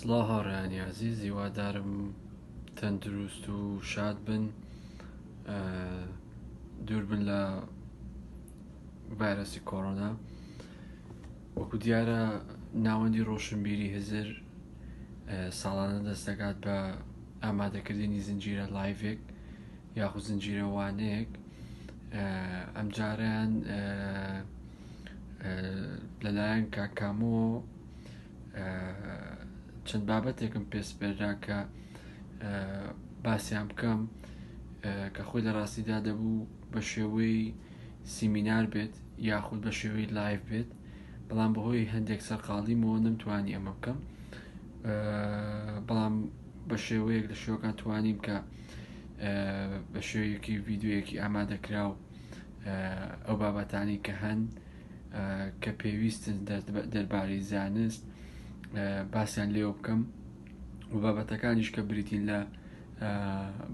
سڵاو هاوڕێیانی ئازیز هیوادارم تەندروست و شاد بن دوور بن لە ڤایرەسی کۆرۆنا وەکو دیارە ناوەندی ڕۆشنبیری هزر ساڵانە دەست دەکات بە ئامادەکردنی زنجیرە لایڤێک یاخود زنجیرە وانەیەک ئەمجارەیان لەلایەن کاکامۆ چەند بابەتێکم پێسپێرا کە باسیان بکەم کە خۆی لە ڕاستیدا دەبوو بە شێوەی سیمینار بێت یاخود بە شێوەی live بێت بەڵام بەهۆی هەندێک سەرقاڵیمەوە نەمتوانی ئەمە بکەم بەڵام بە شێوەیەک لە شێوەکان توانیم کە بە شێوەیەکی ڤیددیوەکی ئامادەکراو ئەو بابەتانی کە هەن کە پێویستن دەربارەی زانست باسیان لێوە بکەم و بابەتەکانیش کە بریتین لە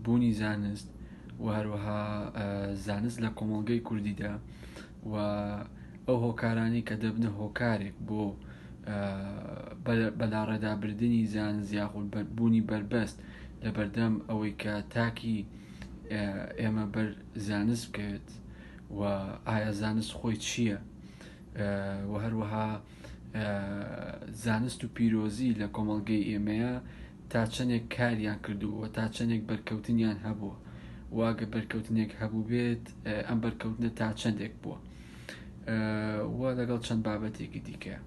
بوونی زانست و هەروەها زانست لە کۆمەڵگەی کوردیدا و ئەو هۆکارانی کە دەبنە هۆکارێک بۆ بەلاڕێدابردنی زانست یاخود بوونی بەربەست لە بەردەم ئەوەی کە تاکی ئێمە بەر زانست بکەوێت و ئایا زانست خۆی چییە و هەروەها زانست و پیرۆزی لە کۆمەڵگەی ئێمەیە تا چەندێک کاریان کردووە تا چەندێک بەرکەوتنیان هەبووە واگە بەرکەوتنێک هەبوو بێت ئەم بەرکەوتنە تا چەندێک بووە و لەگەڵ چەند بابەتێکی دیکە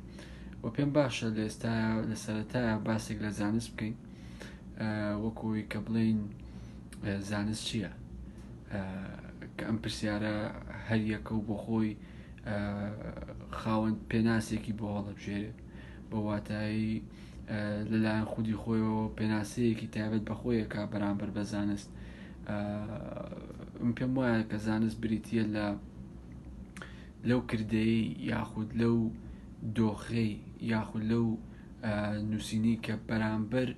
و پێم باشە لە ئێستا لە سەرەتایە باسێک لە زانست بکەین وەکوی کە بڵین زانست چییە؟ کە ئەم پرسیارە هەریەکە و بۆ خۆی خاوەن پێناسێکی بۆ هەڵەبژێرێت بە واتایی لەلایەن خودی خۆیەوە پێناسەیەکی تایبەت بە خۆیەکە بەرامبەر بە زانست من پێم وایە کە زانست بریتە لە لەو کردەی یاخود لەو دۆخەی یاخود لەو نووسینی کە بەرامبەر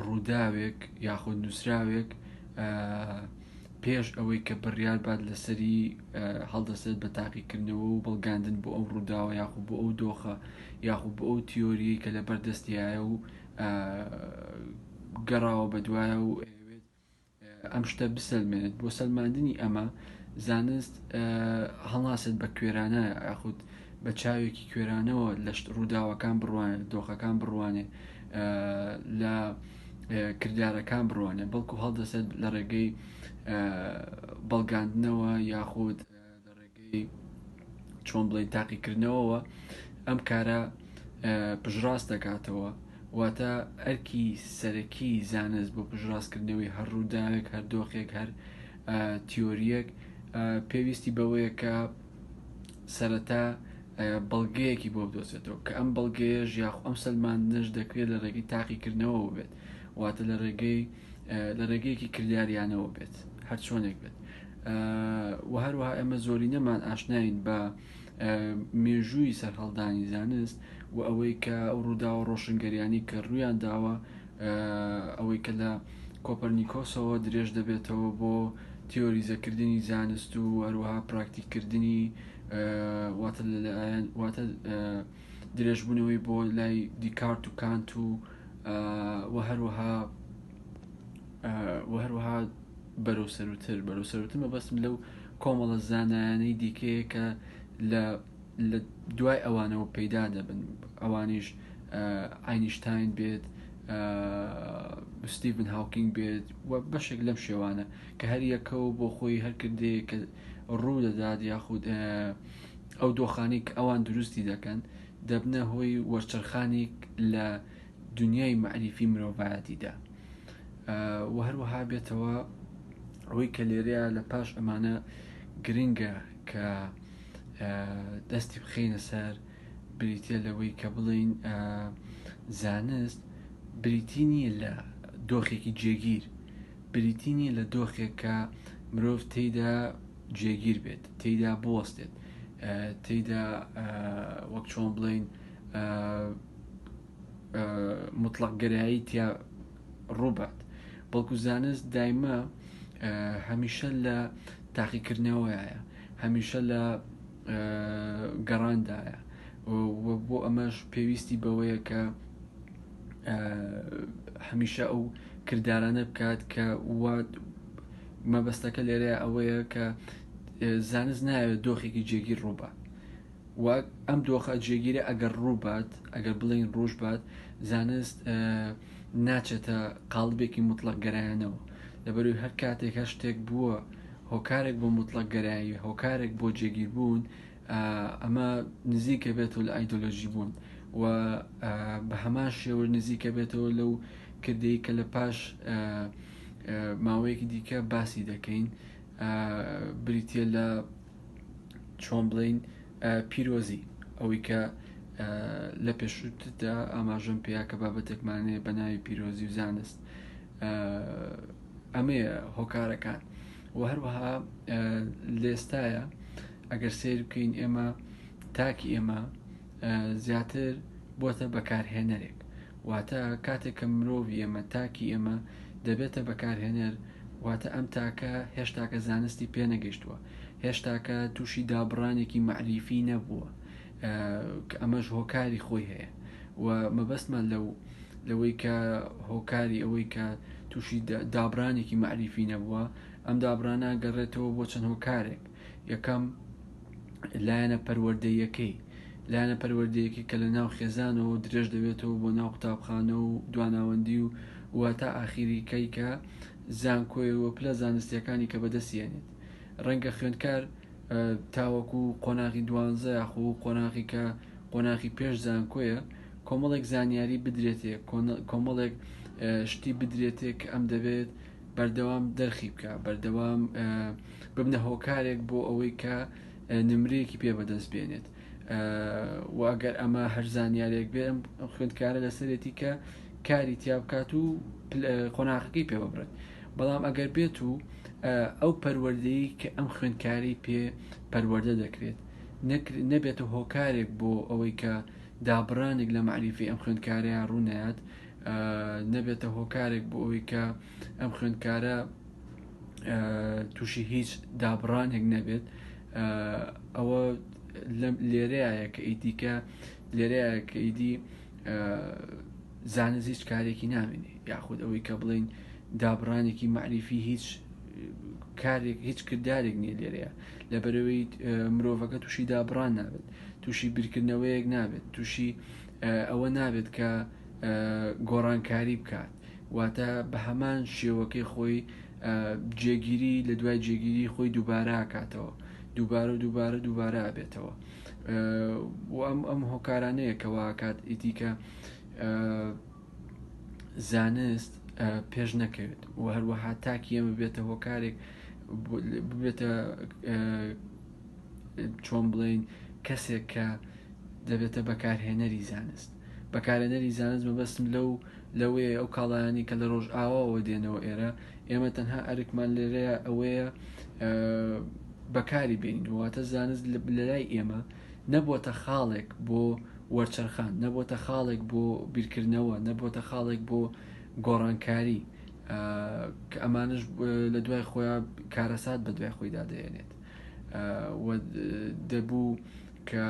ڕووداوێک یاخود نووسراوێک پێش ئەوەی کە بڕیار بات لەسەری هەڵدەسێت بە تاقیکردنەوە و بەڵگاندن بۆ ئەو ڕووداوە یاخود بۆ ئەو دۆخە یاخود بۆ ئەو تیۆریەی کە لە بەردەستیایە و گەڕاوە بەدوایە و ئەیەوێت ئەم شتە بسەلمێنێت بۆ سەلماندنی ئەمە زانست هەڵناسێت بە کوێرانە یاخود بە چاوێکی کوێرانەوە لە ڕووداوەکان بڕوانێت دۆخەکان بڕوانێ لە کردارەکان بڕوانێ بەڵکو هەڵدەسێت لە ڕێگەی بەڵگاندنەوە یاخود لە ڕێگەی چۆن بڵێن تاقیکردنەوەوە ئەم کارە پشتڕاست دەکاتەوە واتە ئەرکی سەرەکی زانست بۆ پشتڕاستکردنەوەی هەر ڕووداوێک هەر دۆخێک هەر تیۆریەک پێویستی بەوەیە کە سەرەتا بەڵگەیەکی بۆ بدۆزێتەوە کە ئەم بەڵگەیەش یاخ ئەم سەلماندنەش دەکرێت لە ڕێگەی تاقیکردنەوە بێت واتە لە ڕێگەی لە ڕێگەیەکی کرداریانەوە بێت هەر چۆنێک بێت و هەروەها ئێمە زۆرینەمان ئاشناین بە مێژووی سەرهەڵدانی زانست و ئەوەی کە ئەو ڕووداوە ڕۆشنگەریانی کە ڕوویان داوە ئەوەی کە لە کۆپەرنیکۆسەوە درێژ دەبێتەوە بۆ تیۆریزەکردنی زانست و هەروەها پراکتیکردنی واتە لەلایەن واتە درێژبوونەوەی بۆ لای دیکارت و کانت و و هەروەها و هەروەها بەرەو سەروتر بەرەو سەروتر مەبەستم لەو کۆمەڵە زانایانەی دیکەیە کە لە لە دوای ئەوانەوە پەیدا دەبن ئەوانیش ئاینیشتاین بێت ستیڤن هاوکینگ بێت و بەشێک لەم شێوانە کە هەر یەکە و بۆ خۆی هەر کردەیە کە ڕوو دەدات یاخود ئەو دۆخانی کە ئەوان دروستی دەکەن دەبنە هۆی وەرچەرخانێک لە دنیای مەعریفی مرۆڤایەتیدا و هەروەها بێتەوە ئەوەی کە لێرەیە لە پاش ئەمانە گرنگە کە دەستی بخەینە سەر بریتە لەوەی کە بڵین زانست بریتی نییە لە دۆخێکی جێگیر بریتی نییە لە دۆخێک کە مرۆڤ تێیدا جێگیر بێت تێیدا بوەستێت تێیدا وەک چۆن بڵین مطلقگەرایی تیا ڕووبات بەڵکو زانست دایمە هەمیشە لە تاقیکردنەوەیە هەمیشە لە گەڕاندایە و بۆ ئەمەش پێویستی بەوەیە کە هەمیشە ئەو کردارانە بکات کە وا مەبەستەکە لێرەیە ئەوەیە کە زانست ناوێت دۆخێکی جێگیر ڕووبات و ئەم دۆخە جێگیرە ئەگەر ڕووبات ئەگەر بڵین ڕۆژ بات زانست ناچێتە قاڵبێکی مطلق گەرایانەوە لەبەروی هەر کاتێک هەر شتێک بووە هۆکارێک بۆ مطلق گەرایی هۆکارێک بۆ جێگیربوون ئەمە نزیکە بێتەوە لە ئایدۆلۆژی بوون و بە هەمان شێوە نزیکە بێتەوە لەو کردەی کە لە پاش ماوەیەکی دیکە باسی دەکەین بریتە لە چۆن بڵین پیرۆزی ئەوەی کە لە پێشووتدا ئاماژەم پێیا کە بابەتێکمانەیە بە ناوی پیرۆزی و زانست ئەمەیە هۆکارەکان و هەروەها لێستایە ئەگەر سەیر بکەین ئێمە تاکی ئێمە زیاتر بۆتە بەکارهێنەرێک واتە کاتێک کە مرۆڤی ئێمە تاکی ئێمە دەبێتە بەکارهێنەر واتە ئەم تاکە هێشتاکە زانستی پێنەگەیشتووە هێشتاکە تووشی دابڕانێکی مەعریفی نەبووە کە ئەمەش هۆکاری خۆی هەیە و مەبەستمان لەو لەوەی کە هۆکاری ئەوەی کە تووشی دابرانێکی مەعریفی نەبووە ئەم دابرانە گەڕێتەوە بۆ چەند هۆکارێک یەکەم لایەنە پەروەردەیەکەی لایەنە پەروەردەیەکی کە لە ناو خێزانەوە درێژ دەبێتەوە بۆ ناو قوتابخانە و دواناوەندی و واتە ئاخیری کەی کە زانکۆی و پلە زانستیەکانی کە بەدەستێنێت ڕەنگە خوێندکار تاوەکو قۆناغی دوانزە یاخو قۆناغی کە قۆناغی پێش زانکۆیە کۆمەڵێک زانیاری بدرێتێ کۆمەڵێک شتی بدرێتێ کە ئەم دەبێت بەردەوام دەرخی بکە بەردەوام ببنە هۆکارێک بۆ ئەوەی کە نمرەیەکی پێ بەدەست بێنێت و ئەگەر ئەمە هەر زانیارێک بێ ئەم خوێندکارە لەسەرێتی کە کاری تیا بکات و قۆناغەکەی پێ ببرێت بەڵام ئەگەر بێت و ئەو پەروەردەی کە ئەم خوێندکاری پێ پەروەردە دەکرێت نەبێتە هۆکارێک بۆ ئەوەی کە دابڕانێک لە مەعریفەی ئەم خوێندکارەیە ڕوونایات نەبێتە هۆکارێک بۆ ئەوەی کە ئەم خوێندکارە تووشی هیچ دابڕانێک نەبێت ئەوە لێرەیە کە ئیدیکە لێرەیە کە ئیدی زانست هیچ کارێکی نامێنێ یاخود ئەوەی کە بڵین دابڕانێکی مەعریفی هیچ کارێک هیچ کردارێک نییە لێرەیە لەبەرەوەی مرۆڤەکە تووشی دابڕان نابێت تووشی بیرکردنەوەیەک نابێت تووشی ئەوە نابێت کە گۆڕانکاری بکات واتە بە هەمان شێوەکەی خۆی جێگیری لە دوای جێگیری خۆی دووبارەکاتەوە دووبارە و دووبارە دووبارە ئەبێتەوە و ئەم ئەم هۆکارانەیە کە واکات ئیدیکە زانست پێش نەکەوێت و هەروەها تاکی ئێمە بێتە هۆکارێک ببێتە چۆن بڵین کەسێک کە دەبێتە بەکارهێنەری زانست بەکارهێنەری زانست مەبەستم لەو لەوەیە ئەو کاڵایانی کە لە ڕۆژئاواوە دێنەوە ئێرە ئێمە تەنها ئەرکمان لێرەیە ئەوەیە بەکاری بێنین واتە زانست لەلای ئێمە نەبووەتە خاڵێک بۆ وەرچەرخان نەبووەتە خاڵێک بۆ بیرکردنەوە نەبووەتە خاڵێک بۆ گۆڕانکاری کە ئەمانش لە دوای خۆیان کارەسات بە دوای خۆیدا دەێنێت دەبوو کە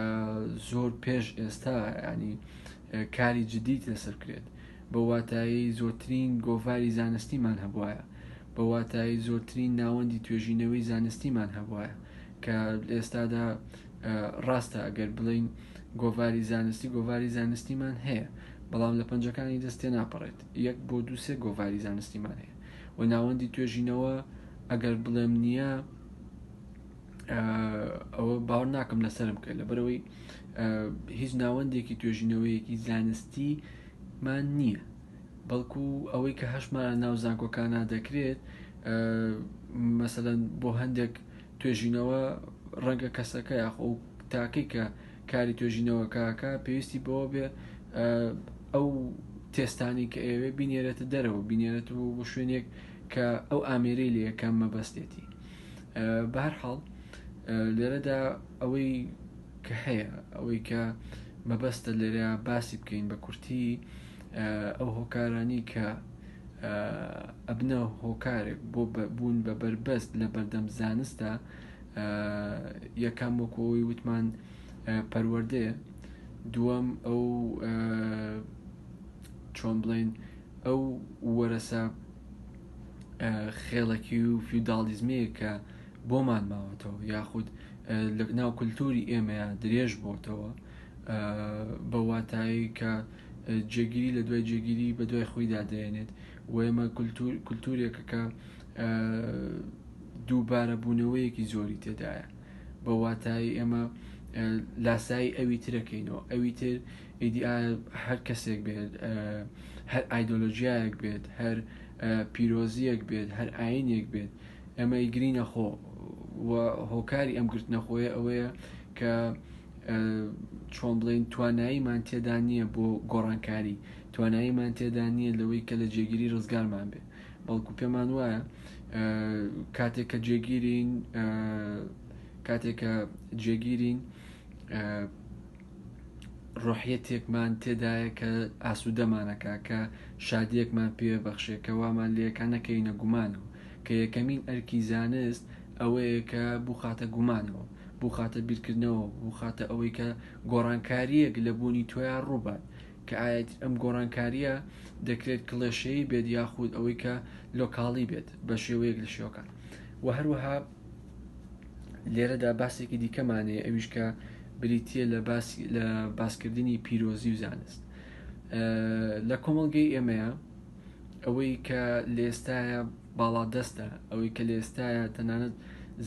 زۆر پێش ئێستا ینی کاری جدیت لەسەر بکرێت بە واتایی زۆرترین گۆڤاری زانستیمان هەبوایە بە واتایی زۆرترین ناوەندی توێژینەوەی زانستیمان هەبوایە کە ئێستادا ڕاستە ئەگەر بڵین گۆڤاری زانستی گۆڤاری زانستیمان هەیە بەڵام لە پەنجەکانی دەست تێ ناپەڕێت یەک بۆ دووسێ گۆڤاری زانستیمان هەیە و ناوەندی توێژینەوە ئەگەر بڵێم نییە ئەوە باوەڕ ناکەم لەسرم بکە لەبەرەوەی هیچ ناوەندێکی توێژینەوەیەکی زانستیمان نییە بەڵکو ئەوەی کە هەشمانە ناو زانکۆکانە دەکرێت مەسەەن بۆ هەندێک توێژینەوە ڕەنگە کەسەکە یاخۆ تاکەی کە کاری توێژینەوەکەکە پێویستی بەوە بێ ئەو تێستانی کە ئەوێ بینێرێتە دەرەوە بینێرێتەوە بۆ شوێنێک کە ئەو ئامێرەی لە یەکەم مەبەستێتی بەهەرحاڵ لێرەدا ئەوەی کە هەیە ئەوەی کە مەبەستە لێرە باسی بکەین بە کورتی ئەو هۆکارانی کە ئەبنە هۆکارێک بۆ بوون بە بەربەست لە بەردەم زانستە یەکەم وەکەوەی وتمان پەروەردەیە دووەم ئەو چۆن بڵێین ئەو وەرەسە خێڵەکی و فیوداڵیزمەیە کە بۆمان ماوەتەوە یاخود لە ناو کولتوری ئێمەیە درێژ بۆتەوە بە واتایی کە جێگیری لە دوای جێگیری بە دوای خۆیدا دێنێت و ئێمە کولتورێکە کە دووبارە بوونەوەیەکی زۆری تێدایە بە واتایی ئێمە لاسایی ئەوی ترەکەینەوە ئەوی تر ئیدی هەر کەسێک بێت هەر ئایدۆلۆژیایەک بێت هەر پیرۆزیەک بێت هەر ئاینێک بێت ئێمە ئیگرینە خۆ و هۆکاری ئەم گرتنەخۆیە ئەوەیە کە چۆن بڵێین تواناییمان تێدا نییە بۆ گۆڕانکاری تواناییمان تێدا نییە لەوەی کە لە جێگیری ڕزگارمان بێ بەڵکو پێمان وایە کاتێک کە جێگیرین کاتێک کە جێگیرین ڕۆحیەتێکمان تێدایە کە ئاسوودەمانەکە کە شادیەکمان پێ بەخشێ کە وامان لێکە نەکەینە گومانەوە کە یەکەمین ئەرکی زانست ئەوەیە کە بخاتە گومانەوە بخاتە بیرکردنەوە بخاتە ئەوەی کە گۆڕانکاریەک لە بوونی تۆیا ڕووبات کە ئایا ئەم گۆڕانکاریە دەکرێت کڵێشەیی بێت یاخود ئەوەی کە لۆکاڵی بێت بە شێوەیەک لە شێوەکان و هەروەها لێرەدا باسێکی دیکەمان هەیە ئەویش کە بریتە لە باس لە باسکردنی پیرۆزی و زانست لە کۆمەڵگەی ئێمەیە ئەوەی کە لە ئێستاە باڵادەستە ئەوەی کە لە ئێستاە تەنانەت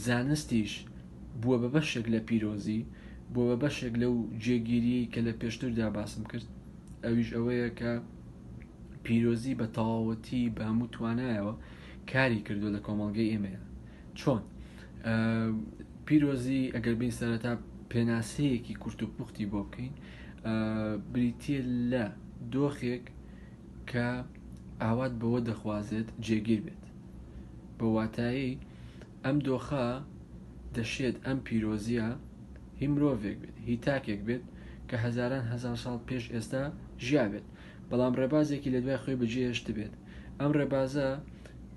زانستیش بووە بە بەشێک لە پیرۆزی بووە بە بەشێک لەو جێگیریەی کە لە پێشتردا باسم کرد ئەویش ئەوەیە کە پیرۆزی بە تەواوەتی بە هەموو توانایەوە کاری کردو لە کۆمەڵگەی ئێمەیە چۆن پیرۆزی ئەگەر بین سەرەتا پێناسەیەکی کورت و پوختی بۆ بکەین بریتە لە دۆخێک کە ئاوات بەوە دەخوازێت جێگیر بێت بە واتایی ئەم دۆخە دەشێت ئەم پیرۆزییە هی مرۆڤێک بێت، هی تاکێک بێت کە هەزاران هەزار ساڵ پێش ئێستا ژیابێت، بەڵام ڕێبازێکی لە دوای خۆی بەجێهێشتبێت. ئەم ڕێبازە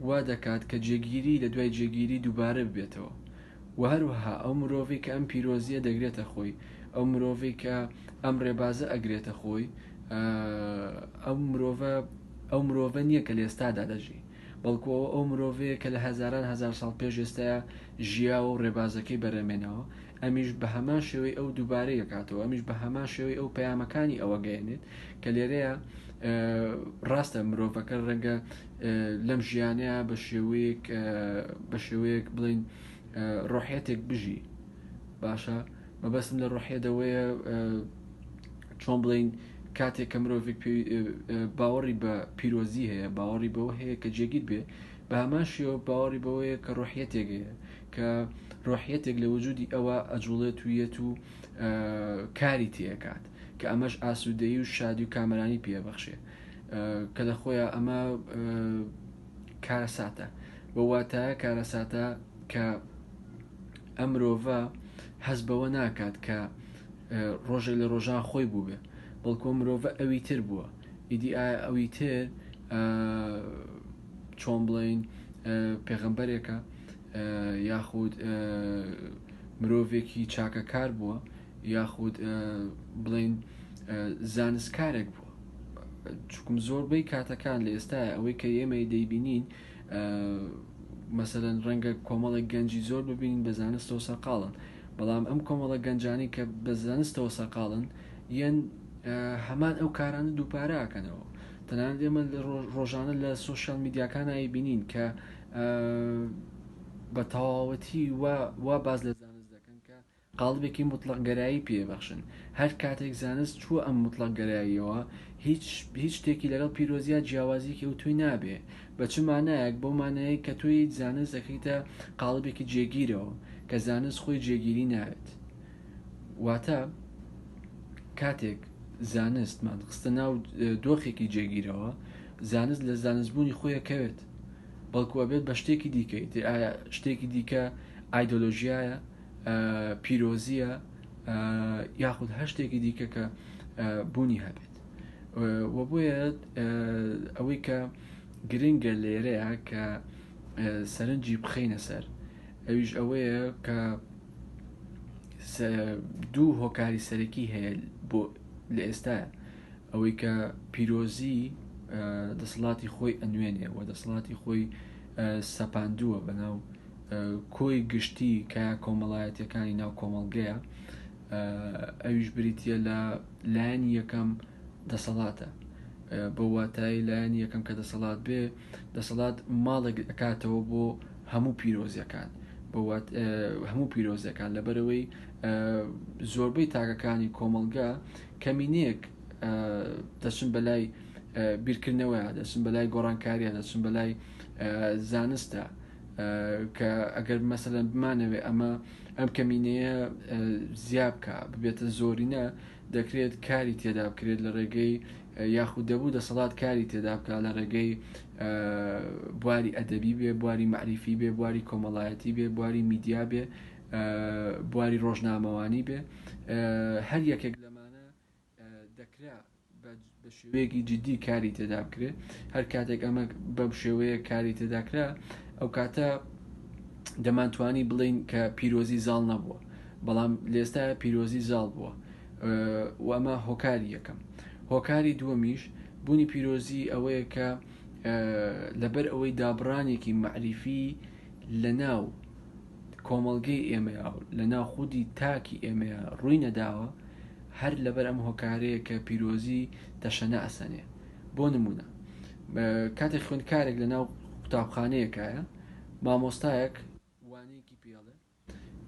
وا دەکات کە جێگیری لە دوای جێگیری دووبارە ببێتەوە. وە هەروەها ئەو مرۆڤەی کە ئەم پیرۆزییە دەگرێتە خۆی، ئەو مرۆڤەی کە ئەم ڕێبازە ئەگرێتە خۆی، ئەو مرۆڤە ئەو مرۆڤە نییە کە لە ئێستادا دەژی. بەڵکو ئەوە ئەو مرۆڤەیە کە لە هەزاران هەزار ساڵ پێش ئێستایا ژیاوە و ڕێبازەکەی بەرهەمێناوە، ئەمیش بە هەمان شێوەی ئەو دووبارەی ئەکاتەوە، ئەمیش بە هەمان شێوەی ئەو پەیامەکانی ئەو ئەگەیەنێت کە لێرەیە ڕاستە مرۆڤەکە ڕەنگە لەم ژیانەیە بە شێوەیەک بە شێوەیەک بڵین ڕۆحیەتێک بژی باشە مەبەستم لە ڕۆحیەت ئەوەیە چۆن بڵین کاتێک کە مرۆڤێک باوەڕی بە پیرۆزی هەیە باوەڕی بەوە هەیە کە جێگیر بێ بە هەمان شێوە باوەڕی بەوەیە کە ڕۆحیەتێک هەیە کە ڕۆحیەتێک لە وجودی ئەوە ئەجوڵێت و یەت و کاری تێکات کە ئەمەش ئاسوودەیی و شادی و کامەرانی پێبەخشێ کە لە خۆیان ئەمە کارەساتە بە واتایە کارەساتە کە ئەم مرۆڤە هەست بەوە ناکات کە ڕۆژێک لە ڕۆژان خۆی بووبێ بەڵکۆ مرۆڤە ئەوی تر بووە ئیدی ئایا ئەوی تر چۆن بڵین پێغەمبەرێکە یاخود مرۆڤێکی چاکەکار بووە یاخود بڵین زانستکارێک بووە چکم زۆربەی کاتەکان لە ئێستا ئەوەی کە ئێمەی دەیبینین مەسەلەن ڕەنگە کۆمەڵێک گەنجی زۆر ببینین بە زانستەوە سەرقاڵن بەڵام ئەم کۆمەڵە گەنجانی کە بە زانستەوە سەرقاڵن یەن هەمان ئەو کارانە دووپارە ئەکەنەوە تەنانەت ئێمە ڕۆژانە لە سۆشیال میدیاکان ئەیبینین کە بە تەواوەتی وا باز لە زانست دەکەن کە قاڵبێکی موتڵەقگەرایی پێ بەخشن. هەر کاتێک زانست چووە ئەم موتڵەقگەراییەوە، هیچ هیچ شتێکی لەگەڵ پیرۆزییا جیاوازییەکی ئەوتۆی نابێ. بە چ مانایەک؟ بەو مانایەی کە تۆ یەیت زانست دەکەیتە قاڵبێکی جێگیرەوە، کە زانست خۆی جێگیری ناوێت. واتە کاتێک زانستمان خستە ناو دۆخێکی جێگیرەوە، زانست لە زانستبوونی خۆی ئەکەوێت، بەڵکو ئەبێت بە شتێکی دیکە. ئیتر ئایا شتێکی دیکە ئایدۆلۆژیایە؟ پیرۆزیە یاخود هەر شتێکی دیکە کە بوونی هەبێت و بۆیە ئەوەی کە گرنگە لێرەیە کە سەرنجی بخەینە سەر ئەویش ئەوەیە کە دوو هۆکاری سەرەکی هەیە بۆ لە ئێستا. ئەوەی کە پیرۆزی دەسەڵاتی خۆی ئەنوێنێ و دەسەڵاتی خۆی سەپاندووە بەناو کۆی گشتی کایە کۆمەڵایەتیەکانی ناو کۆمەڵگەیە ئەویش بریتە لە لایەنی یەکەم دەسەڵاتە بە واتایی لایەنی یەکەم کە دەسەڵات بێ دەسەڵات ماڵێک ئەکاتەوە بۆ هەموو پیرۆزیەکان هەموو پیرۆزیەکان لەبەرەوەی زۆربەی تاکەکانی کۆمەڵگە کەمینەیەک دەچن بەلای بیرکردنەوەیە دەچن بەلای گۆڕانکاریە دەچن بەلای زانستە کە ئەگەر مەسەلەن بمانەوێ ئەمە ئەم کەمینەیە زیا بکە ببێتە زۆرینە دەکرێت کاری تێدا بکرێت لە ڕێگەی یاخود دەبوو دەسەڵات کاری تێدا بکە لە ڕێگەی بواری ئەدەبی بێ بواری معریفی بێ بواری کۆمەڵایەتی بێ بواری میدیا بێ بواری ڕۆژنامەوانی بێ هەر یەکێک لەمانە دەکرا بە شێوەیەکی جدی کاری تێدا بکرێت هەر کاتێک ئەمە بەم شێوەیە کاری تێداکرا ئەو کاتە دەمانتوانی بڵین کە پیرۆزی زاڵ نەبووە بەڵام لێستا پیرۆزی زاڵ بووە و ئەمە هۆکاری یەکەم هۆکاری دووەمیش بوونی پیرۆزی ئەوەیە کە لەبەر ئەوەی دابڕانێکی معریفی لە ناو کۆمەڵگەی ئێمەیا و لە ناو خودی تاکی ئێمەیا ڕووی نەداوە، هەر لەبەر ئەم هۆکارەیە کە پیرۆزی تەشەنە ئەسەنێ. بۆ نموونە، کاتێک خوێندکارێک لە ناو قوتابخانەیەکایە، مامۆستایەک وانەیەکی پێ ئەڵێ،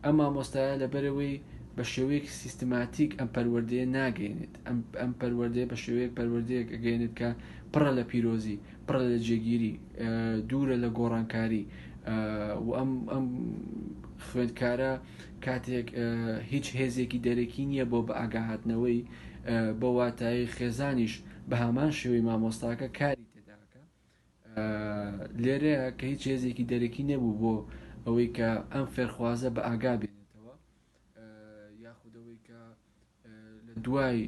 ئەم مامۆستایە لەبەرئەوەی بە شێوەیەکی سیستماتیک ئەم پەروەردەیە ناگەیەنێت، ئەم پەروەردەیە بە شێوەیەک پەروەردەیەک ئەگەیەنێت کە پڕە لە پیرۆزی، پڕە لە جێگیری، دوورە لە گۆڕانکاری و ئەم ئەم خوێندکارە کاتێک هیچ هێزێکی دەرەکی نییە بۆ بە ئاگاهاتنەوەی بە واتایی خێزانیش بە هەمان شێوەی مامۆستاکە کاری تێداکە لێرەیە کە هیچ هێزێکی دەرەکی نەبوو بۆ ئەوەی کە ئەم فێرخوازە بە ئاگا بێنێتەوە یاخود ئەوەی کە لە دوای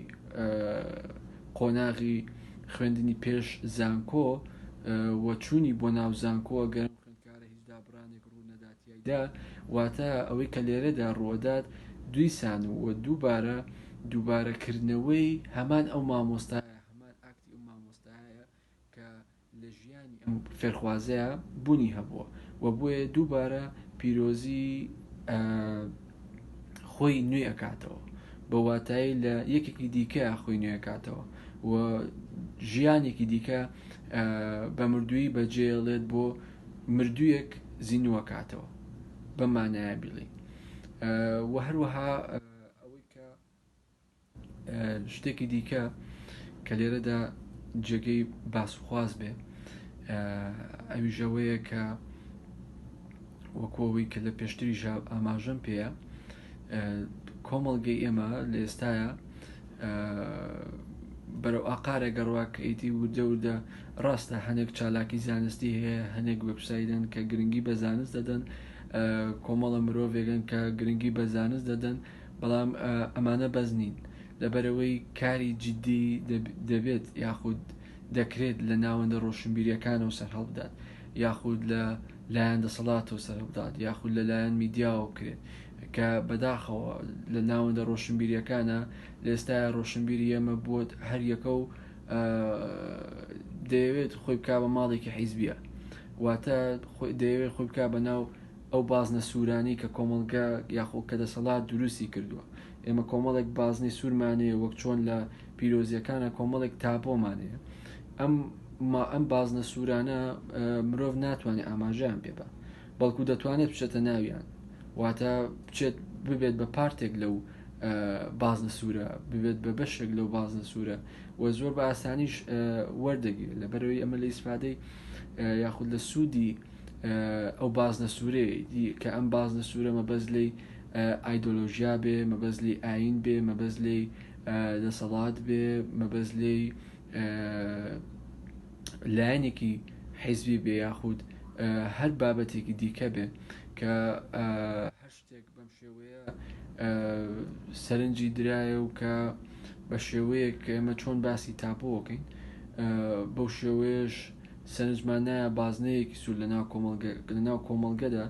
قۆناغی خوێندنی پێش زانکۆ و چوونی بۆ ناو زانکۆ گەر خوێندکارە هیچ دابڕانێک ڕوو نەدات تیایدا واتە ئەوەی کە لێرەدا ڕووەدات دویسان و دووبارە دووبارەکردنەوەی هەمان ئەو مامۆستایە هەمان ئاکتی ئەو مامۆستایە کە لە ژیانی ئەم فێرخوازەیا بونی هەبووە و بۆیە دووبارە پیرۆزی خۆی نوێ ئەکاتەوە بە واتایی لە یەکێکی دیکە خۆی نوێ ئەکاتەوە و ژیانێکی دیکە بە مردووی بەجێڵێت بۆ مردوویەک زیندووەکاتەوە بە مانایە بیڵی و هەروەها ئەوەی کە شتێکی دیکە کە لێرەدا جێگەی باسخواز بێ ئەویش ئەوەیە کە وەکۆەوەی کە لە پێشتریشا ئاماژەم پێیە کۆمەڵگەی ئێمە لە ئێستاە بەرەو ئاقارە گەڕوا کە ئیتی وردە وردە ڕاستە هەنێک چالاکی زانستی هەیە هەنێک وبسایدن کە گرنگی بە زانست دەدەن کۆمەڵە مرۆڤێکن کە گرنگی بە زانست دەدەن بەڵام ئەمانە بەس نین لەبەرئەوەی کاری جدی دەبێت یاخود دەکرێت لە ناوەندە ڕۆشنبیریەکانەوە سەرهەڵبدات یاخود لە لایەن دەسەڵاتەوە سەرهەڵبدات یاخود لە لایەن میدیاوە بکرێت کە بەداخەوە لە ناوەندە ڕۆشنبیریەکانە لە ئێستایا ڕۆشنبیری ئێمە بووە هەر یەکە و دەیەوێت خۆی بکا بە ماڵێکی حیزبیە واتە دەیەوێت خۆی بکا بە ناو ئەو بازنە سوورانەی کە کۆمەڵگە یاخۆ کە دەسەڵات دروستی کردووە. ئێمە کۆمەڵێک بازنەی سوورمان هەیە وەک چۆن لە پیرۆزییەکانە کۆمەڵێک تابۆمان هەیە. ئەم ئەم بازنە سوورانە مرۆڤ ناتوانێت ئاماژەیان پێ بە بەڵکو دەتوانێت بچێتە ناویان واتە بچێت ببێت بە پارتێک لەو بازنە سوورە ببێت بە بەشێک لەو بازنە سوورە و زۆر بە ئاسانیش وەردەگرێت لەبەرەوەی ئەمە لە ئیسفادەی یاخود لە سوودی ئەو بازنە سوورەیە کە ئەم بازنە سوورە مەبەست لێی ئایدۆلۆژیا بێ مەبەست لێی ئاین بێ مەبەست لێی دەسەڵات بێ مەبەست لێی لایەنێکی حیزبی بێ یاخود هەر بابەتێکی دیکە بێ کە هەر شتێک بەم شێوەیە سەرنجی درایە و کە بە شێوەیەک کە ئێمە چۆن باسی تاپۆکەین بەو شێوەیەش سەرنجمان نایە بازنەیەکی سوور لە ناو کۆمەڵگە لە ناو کۆمەڵگەدا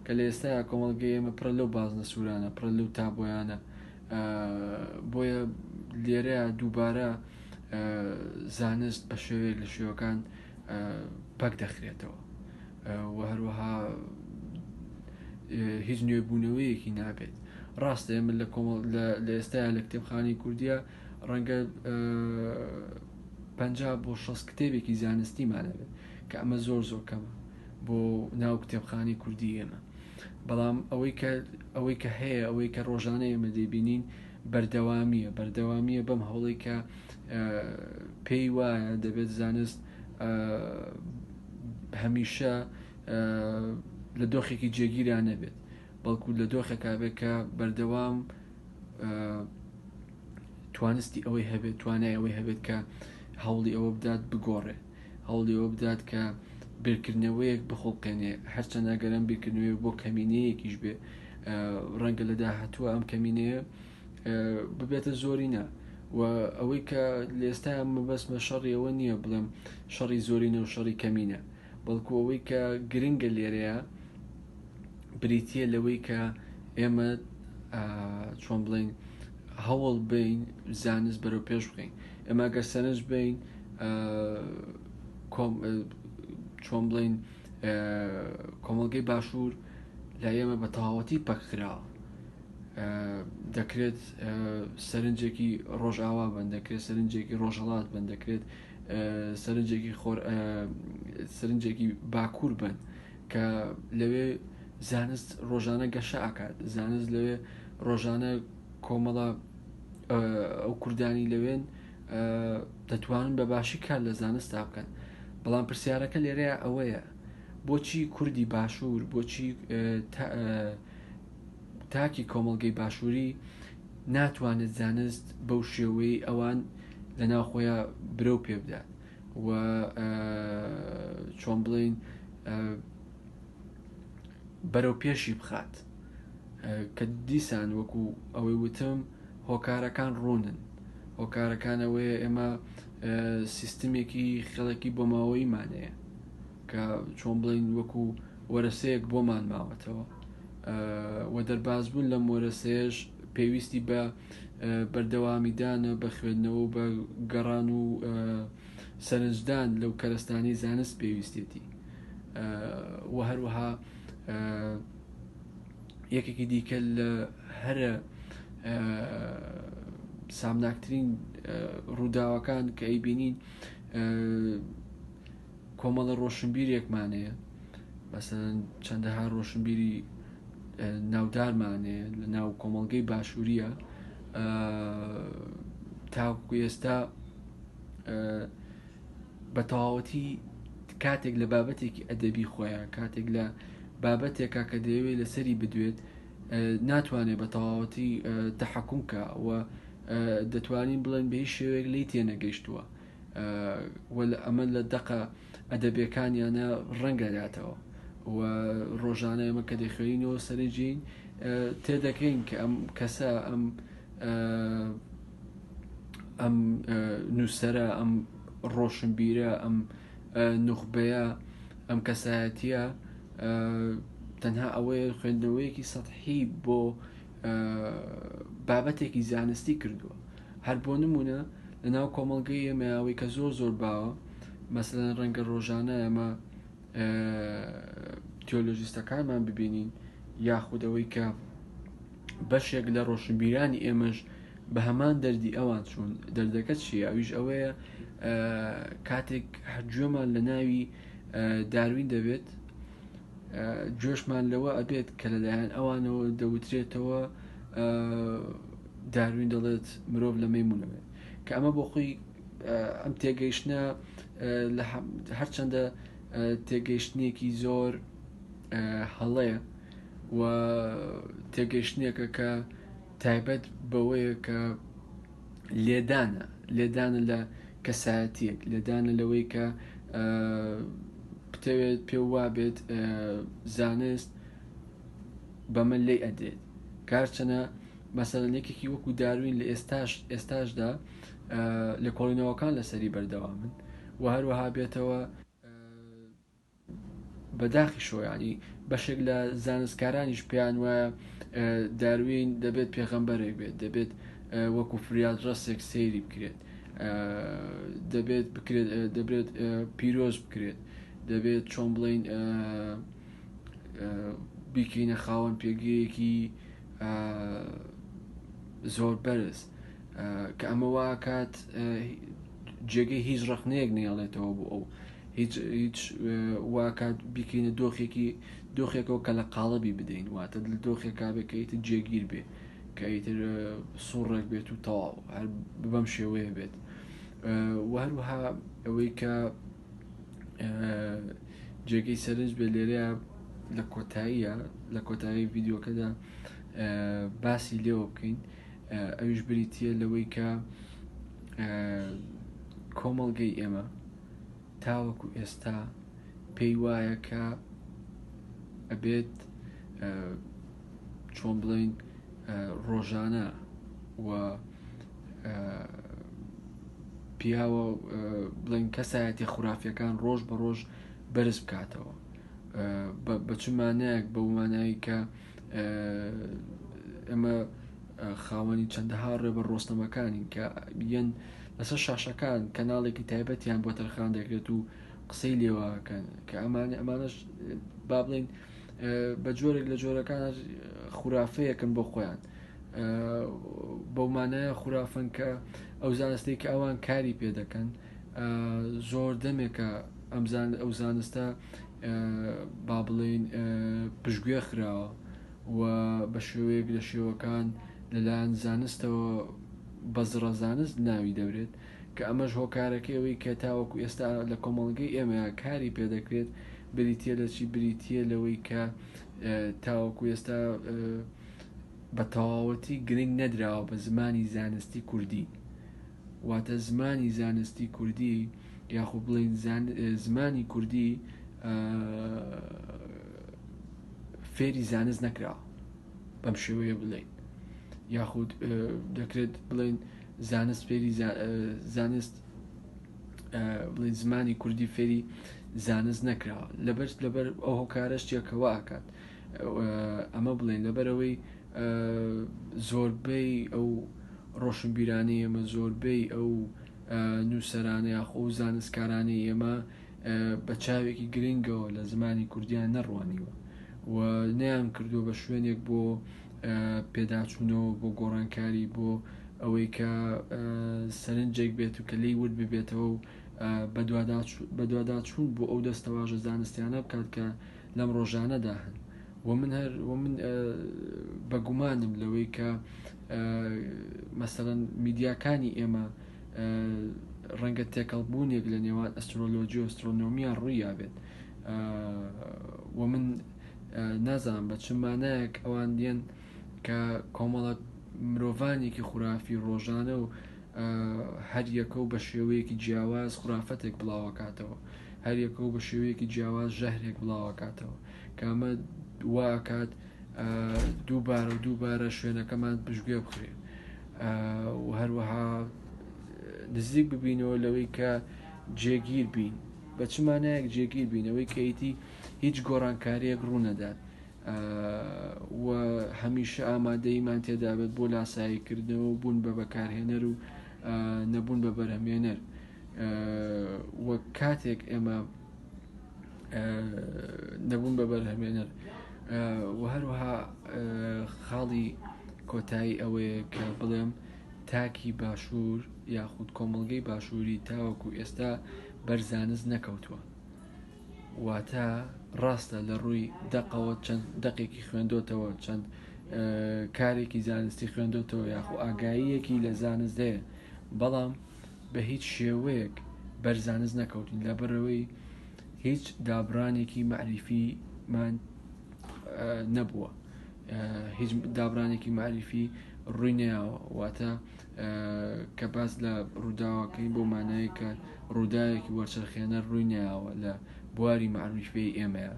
کە لە ئێستایا کۆمەڵگەی ئێمە پڕە لەو بازنە سوورانە پڕە لەو تابۆیانە بۆیە لێرەیە دووبارە زانست بە شێوەیەک لە شێوەکان پەک دەخرێتەوە و هەروەها هیچ نوێبوونەوەیەکی نابێت. ڕاستە ئێمە لە کۆمەڵ لە ئێستایا لە کتێبخانەی کوردیە ڕەنگە 50 بۆ 60 کتێبێکی زانستیمان هەبێت کە ئەمە زۆر زۆر کەمە بۆ ناو کتێبخانەی کوردی ئێمە. بەڵام ئەوەی کە ئەوەی کە هەیە ئەوەی کە ڕۆژانە ئێمە دەیبینین بەردەوامیە بەردەوامیە بەم هەوڵی کە پێی وایە دەبێت زانست هەمیشە لە دۆخێکی جێگیرا نەبێت بەڵکو لە دۆخێکا بێت کە بەردەوام توانستی ئەوەی هەبێت توانای ئەوەی هەبێت کە هەوڵی ئەوە بدات بگۆڕێ هەوڵی ئەوە بدات کە بیرکردنەوەیەک بخوڵقێنێ هەرچەند ئەگەر ئەم بیرکردنەوەیە بۆ کەمینەیەکیش بێ ڕەنگە لە داهاتووە ئەم کەمینەیە ببێتە زۆرینە و ئەوەی کە لە ئێستا مەبەستمە شەڕی ئەوە نییە بڵێم شەڕی زۆرینە و شەڕی کەمینە بەڵکو ئەوەی کە گرنگە لێرەیە بریتە لەوەی کە ئێمە چۆن بڵین هەوڵ بین زانست بەرەو پێش بخەین ئێمە گەر سەرنج بین چۆن بڵین کۆمەڵگەی باشوور لای ئێمە بە تەواوەتی پەکخراوە دەکرێت سەرنجێکی ڕۆژئاوا بن دەکرێت سەرنجێکی ڕۆژهڵات بن دەکرێت سەرنجێکی خۆر سەرنجێکی باکوور بن کە لەوێ زانست ڕۆژانە گەشە ئاکات زانست لەوێ ڕۆژانە کۆمەڵە ئەو کوردانی لەوێن دەتوانن بە باشی کار لە زانستا بکەن بەڵام پرسیارەکە لێرەیە ئەوەیە بۆچی کوردی باشوور بۆچی تاکی کۆمەڵگەی باشووری ناتوانێت زانست بەو شێوەی ئەوان لە ناوخۆیان برەو پێ بدات و چۆن بڵین بەرەو پێشی بخات کە دیسان وەکو ئەوەی وتم هۆکارەکان ڕوونن هۆکارەکان ئەوەیە ئێمە سیستمێکی خێڵێکی بۆماوەییمان هەیە کە چۆن بڵین وەکو وەرەسەیەک بۆمان ماوەتەوە و دەربازبوون لەم وەرەسەیەش پێویستی بە بەردەوامیدانە بە خوێندنەوە و بە گەڕان و سەرنجدان لەو کەرەستانەی زانست پێویستێتی و هەروەها یەکێکی دیکە لە هەرە سامناکترین ڕووداوەکان کە ئەیبینین کۆمەڵە ڕۆشنبیرێکمان هەیە مەسەن چەندەها ڕۆشنبیری ناودارمان هەیە لە ناو کۆمەڵگەی باشووریە تاکو ئێستا بە تەواوەتی کاتێک لە بابەتێکی ئەدەبی خۆیان کاتێک لە بابەتێکا کە دەیەوێت لەسەری بدوێت ناتوانێت بە تەواوەتی تەحەکوم کە و دەتوانین بڵێن بە هیچ شێوەیەک لی تێنەگەیشتووە و ئەمە لە دەقە ئەدەبیەکانیانە ڕەنگەداتەوە و ڕۆژانە ئێمە کە دەخوێنینەوە سەرنجین تێدەکەین کە ئەم کەسە ئەم ئەم نووسەرە ئەم ڕۆشنبیرە ئەم نوخبەیە ئەم کەسایەتیە تەنها ئەوەیە خوێندنەوەیەکی سەحی بۆ بابەتێکی زانستی کردووە هەر بۆ نمونە لە ناو کۆمەڵگەی ئێمە ئەوەی کە زۆر زۆر باوە مەسەلەن ڕەنگە ڕۆژانە ئێمە تیۆلۆژیستەکانمان ببینین یاخود ئەوەی کە بەشێک لە ڕۆشنبیرانی ئێمەش بە هەمان دەردی ئەوان چوون دەردەکە چییە ئەویش ئەوەیە کاتێک هەرگوێمان لە ناوی داروین دەبێت گوێشمان لەوە ئەبێت کە لەلایەن ئەوانەوە دەوترێتەوە داروین دەڵێت مرۆڤ لە مەیمونەوەێت کە ئەمە بۆ خۆی ئەم تێگەیشتنە لە هەرچەندە تێگەیشتنێکی زۆر هەڵەیە و تێگەیشتنێکە کە تایبەت بەوەیە کە لێدانە لێدانە لە کەسایەتیەک لێدانە لەوەی کە بتەوێت پێ وابێت زانست بەمە لێی ئەدرێت کارچەنە مەسەلەن یەکێکی وەکو داروین لە ئێستاش ئێستاشدا لێکۆڵینەوەکان لەسەری بەردەوامن و هەروەها بێتەوە بەداخیشەوە ینی بەشێک لە زانستکارانیش پێیان وایە داروین دەبێت پێغەمبەرێک بێت دەبێت وەکو فریاد ڕەسێک سەیری بکرێت. دەبێت بکرێت دەبێت پیرۆز بکرێت دەبێت چۆن بڵین بیکەینە خاوەن پێگەیەکی زۆر بەرز کە ئەمە واکات جێگەی هیچ ڕخنەیەک نێڵێتەوە بۆ ئەو هیچ هیچ واکات بیکەینە دۆخێکی دۆخێکەوە کە لە قاڵبی بدەین واتە لە دۆخێکا بێ کە ئیتر جێگیر بێ کە ئیتر سوڕێک بێت و تەواو هەر بەم شێوەیە بێت و هەروەها ئەوەی کە جێگەی سەرنج بێ لێرەیە لە کۆتاییە لە کۆتایی ڤیددیوکەدا باسی لێوە بکەین ئەویش بریتە لەوەی کە کۆمەڵگەی ئێمە تاوەکو ئێستا پێی وایە کە ئەبێت چۆن بڵین ڕۆژانە و پیاوە بڵین کەسایەتی خورافیەکان ڕۆژ بە ڕۆژ بەرز بکاتەوە بە چ مانایەک بەو مانایی کە ئێمە خاوەنی چەندەها ڕێبەر ڕۆستەمەکانین کە یەن لەسەر شاشەکان کەناڵێکی تایبەتیان بۆ تەرخان دەکرێت و قسەی لێواکەن کە ئەمانە ئەمانەش با بڵین بە جۆرێک لە جۆرەکان خورافەیەکن بۆ خۆیان بەو مانایە خورافن کە ئەو زانستێک کە ئەوان کاری پێ دەکەن زۆر دەمێکە ئەمزان ئەو زانستە با بڵێین پشتگوێ خراوە و بە شێوەیەک لە شێوەکان لەلایەن زانستەوە بە زڕەزانست ناوی دەبرێت کە ئەمەش هۆکارەکەی ئەوەی کە تاوەکو ئێستا لە کۆمەڵگەی ئێمە کاری پێدەکرێت بریتە لە چی بریتە لەوەی کە تاوەکو ئێستا بە تەواوەتی گرنگ نەدراوە بە زمانی زانستی کوردی واتە زمانی زانستی کوردی یاخۆ بڵین زمانی کوردی فێری زانست نەکراوە بەم شێوەیە بڵێین یاخود دەکرێت بڵێن زانست فێری زانست بڵێن زمانی کوردی فێری زانست نەکراوە لەبەر لەبەر ئەو هۆکارە شتێکەوە ئاکات ئەمە بڵێن لەبەرەوەی زۆربەی ئەو ڕۆشنبیرانەی ئێمە زۆربەی ئەو نووسەرانە یاخۆ ئەو زانستکارانەی ئێمە بە چاوێکی گرنگەوە لە زمانی کوردیان نەڕوانیوە و نەیان کردووە بە شوێنێک بۆ پێداچوونەوە بۆ گۆڕانکاری بۆ ئەوەی کە سەرنجێک بێت و کە لی ورد ببێتەوە و بەدواداچوون بۆ ئەو دەستەواژە زانستیانە بکات کە لەم ڕۆژانەدا هەن و من هەر و من بەگومانم لەوەی کە مەسەلەن میدیاکانی ئێمە ڕەنگە تێکەڵبوونێک لە نێوان ئەسترۆلۆجی و ئەسترۆنۆمیان ڕوویابێت و من نازانم بە چ مانایەک ئەوان دێن کە کۆمەڵە مرۆڤانێکی خورافی ڕۆژانە و هەر یەکە و بە شێوەیەکی جیاواز خرافەتێک بڵاوەکاتەوە هەر یەکە و بە شێوەیەکی جیاواز ژەهرێک بڵاوەکاتەوە کە ئەمە واکات دووبارە و دووبارە شوێنەکەمان پشتگوێ بخرێت و هەروەها نزیک ببینەوە لەوەی کە جێگیر بین بە چ مانایەک جێگیر بینەوەی کەیتی هیچ گۆڕانکاریەک ڕوونەدات و هەمیشە ئامادەیمان تێدابێت بۆ لاساییکردنەوە بوون بە بەکارهێنەر و نەبوون بە بەرهەمێنەر و کاتێک ئێمە نەبوون بە بەرهەمێنەر و هەروەها خاڵی کۆتایی ئەوەیە کە بڵێم تاکی باشوور یاخود کۆمەڵگەی باشووری تاوەکو ئێستا بەرزانست نەکەوتووە واتە ڕاستە لە ڕووی دەقەوە چەند دەقێکی خوێندۆتەوە چەند کارێکی زانستی خوێندۆتەوە یاخۆ ئاگاییەکی لە زانست هەیە بەڵام بە هیچ شێوەیەک بەر زانست نەکەوتین لەبەرئەوەی هیچ دابرانێکی مەعریفیمان نەبووە هیچ دابرانێکی مەعریفی ڕووی نەیاوە واتە کە باس لە ڕووداوەکەی بۆ مانایە کە ڕووداوێکی وەرچەرخێنەر ڕووی نەیاوە لە بواری مەعریفەی ئێمەیە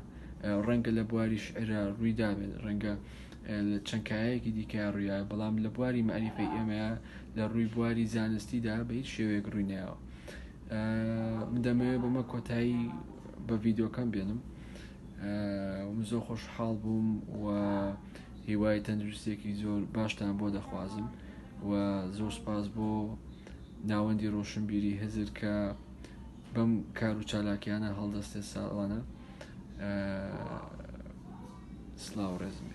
ڕەنگە لە بواری شعرا ڕووی دابێت ڕەنگە لە چەند کایەکی دیکە ڕوویایە بەڵام لە بواری مەعریفەی ئێمەیە لە ڕووی بواری زانستیدا بە هیچ شێوەیەک ڕووی نایەوە من دەمەوێت بەمە کۆتایی بە ڤیددیوکەم بێنم من زۆر خۆشحاڵ بووم و هیوای تەندروستێکی زۆر باشتان بۆ دەخوازم و زۆر سپاس بۆ ناوەندی ڕۆشنبیری هزر کە بەم کار و چالاکیانە هەڵدەستێت ساڵانە سلااو ڕێزم.